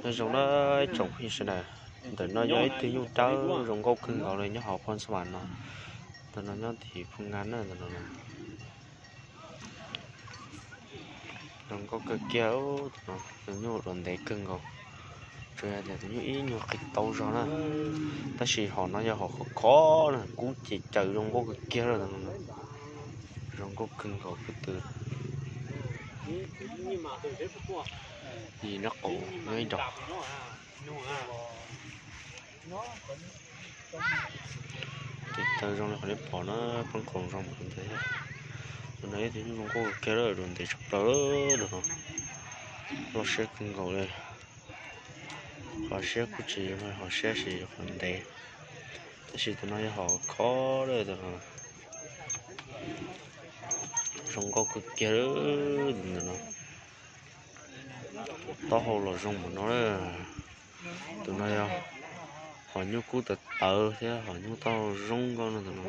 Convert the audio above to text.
Nyob zoo na ib tsoom phooj ywg sawv daws, ntawm no yog ib tug nyuj dawb zoo nkauj kawg nkaus li nyob hauv Phoo Xas Vas no. Tus no nyob tim Phoo Nga na, tus no zoo nkauj kawg kiag, tus no tus nyuj dua ntev kawg nkaus. Tsuas yog tias tus nyuj ib nyuag qis tau zog na, tab sis hom no yog hom khov khov na, kub ces caws zoo nkauj kawg kiag lawm. Zoo nkauj kawg nkaus kub twg. Yim nraub qaum nyob ib nraud. Tes taw zoo li qhov nej pom na, poob qos zoo npaum li ntawd. Tus no yog ib tug nyuj zoo nkauj kawg kiag, dua ntev tshaj plaws tus no. Loj siab kawg nkaus li. Hom siab kuj tsis yog hom siab, sis yog qhov ntev. Tab sis tus no yog hom khov lawm tus no. Zoo nkauj kawg kiag tus ntawm no. Taub hau los zoo npaum no na. Tus no yog hom nyuj kub tawv tawv thiab hom nyuj taub hau zoo nkauj no tus no.